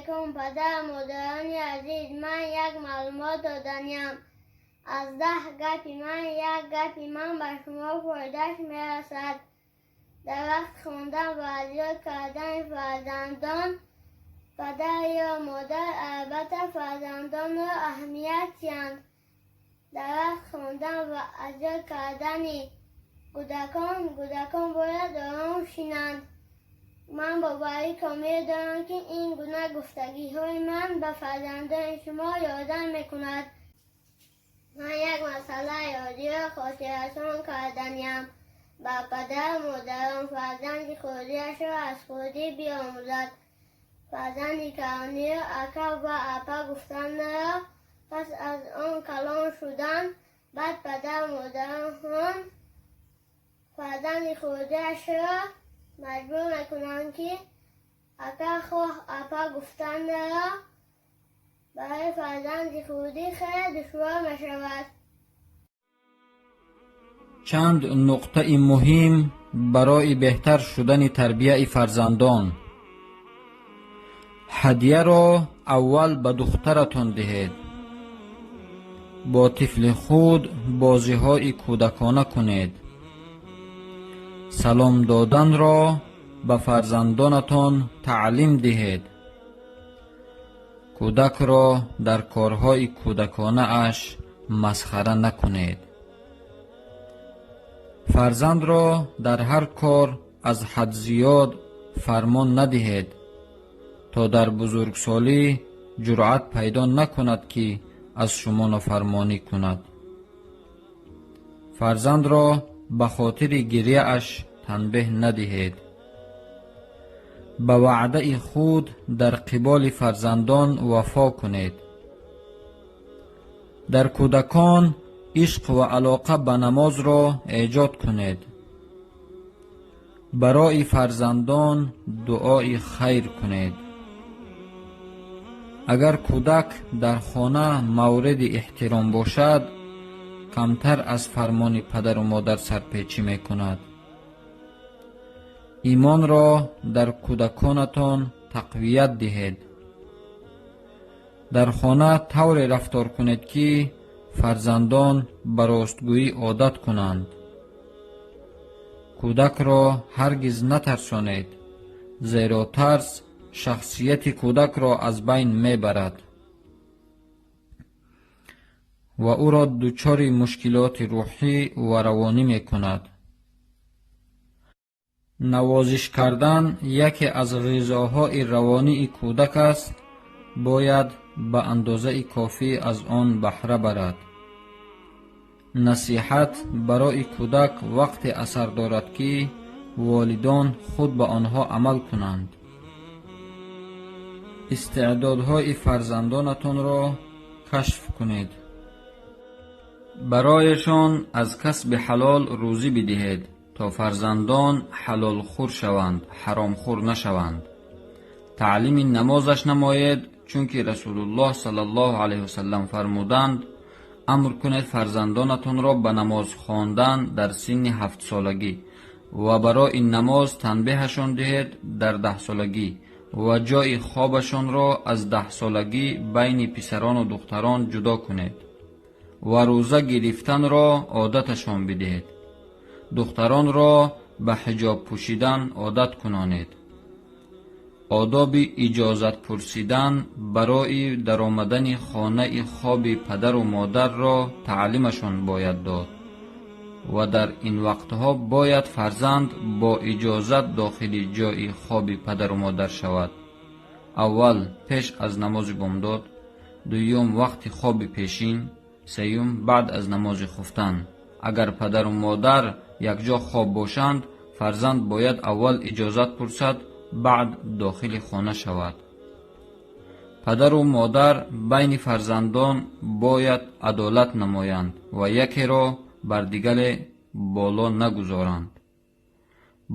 Алайкум, падару модарони азиз. Ман як маълумот доданиям. Аз 10 гапи ман як гапи ман ба шумо фоидааш мерасад. Дар вақти хондан ва аз ёд кардани фарзандон, падар ё модар албатта фарзандонро аҳамият диҳанд. Дар вақти хондан ва аз ёд кардани кӯдакон, кӯдакон бояд ором шинанд. Ман боварӣ комил дорам, ки ин гуна гуфтагиҳои ман ба фарзандони шумо ёрдам мекунад. Ман як масъалаи оддиро хотиррасон карданиям ба падару модарон: фарзанди хурдиашро аз хурдӣ биомӯзад. Фарзанди калониро ака ва апа гуфтанро пас аз он калон шудан, баъд падару модарон фарзанди хурдиашро маҷбур мекунанд, ки ака хоҳ апа гуфтанро барои фарзанди хурдӣ хеле душвор мешавад. Чанд нуқтаи муҳим барои беҳтар шудани тарбияи фарзандон. Ҳадияро аввал ба духтаратон диҳед. Бо тифли худ бозиҳои кӯдакона кунед. Салом доданро ба фарзандонатон таълим диҳед. Кӯдакро дар корҳои кӯдаконааш масхара накунед. Фарзандро дар ҳар кор аз ҳад зиёд фармон надиҳед, то дар бузургсолӣ ҷуръат пайдо накунад, ки аз шумо нофармонӣ кунад. Фарзандро ба хотири гиряаш танбеҳ надиҳед. Ба ваъдаи худ дар қиболи фарзандон вафо кунед. Дар кӯдакон ишқ ва алоқа ба намозро эҷод кунед. Барои фарзандон дуои хайр кунед. Агар кӯдак дар хона мавриди эҳтиром бошад, камтар аз фармони падару модар сарпечӣ мекунад. Имонро дар кӯдаконатон тақвият диҳед. Дар хона тавре рафтор кунед, ки фарзандон ба ростгӯӣ одат кунанд. Кӯдакро ҳаргиз натарсонед, зеро тарс шахсияти кӯдакро аз байн мебарад ва ӯро дучори мушкилоти рӯҳӣ ва равонӣ мекунад. Навозиш кардан яке аз ғизоҳои равонии кӯдак аст, бояд ба андозаи кофӣ аз он баҳра барад. Насиҳат барои кӯдак вақте асар дорад, ки волидон худ ба онҳо амал кунанд. Истеъдодҳои фарзандонатонро кашф кунед. Барояшон аз касби ҳалол рӯзӣ бидиҳед, то фарзандон ҳалолхӯр шаванд, ҳаромхӯр нашаванд. Таълими намозаш намоед, чунки Расулуллоҳ саллаллоҳу алайҳи васаллам фармуданд: «Амр кунед фарзандонатонро ба намоз хондан дар синни 7-солагӣ ва барои намоз танбеҳашон диҳед дар 10-солагӣ ва ҷои хобашонро аз 10-солагӣ байни писарону духтарон ҷудо кунед ва рӯза гирифтанро одаташон бидиҳед. Духтаронро ба ҳиҷоб пӯшидан одат кунонед. Одоби иҷозат пурсидан барои даромадани хонаи хоби падару модарро таълимашон бояд дод ва дар ин вақтҳо бояд фарзанд бо иҷозат дохили ҷои хоби падару модар шавад: аввал, пеш аз намози бомдод, дуюм, вақти хоби пешин, сеюм, баъд аз намози хуфтан. Агар падару модар якҷо хоб бошанд, фарзанд бояд аввал иҷозат пурсад, баъд дохили хона шавад. Падару модар байни фарзандон бояд адолат намоянд ва якеро бар дигаре боло нагузоранд.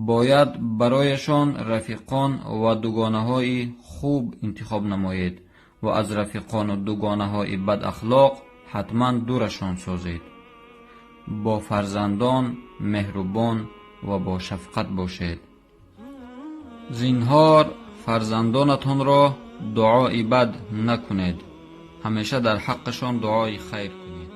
Бояд барояшон рафиқон ва дугонаҳои хуб интихоб намоед ва аз рафиқону дугонаҳои бадахлоқ ҳатман дурашон созед. Бо фарзандон меҳрубон ва бошафқат бошед. Зинҳор фарзандонатонро Дуои бад накунед, ҳамеша дар ҳаққашон дуои хайр кунед.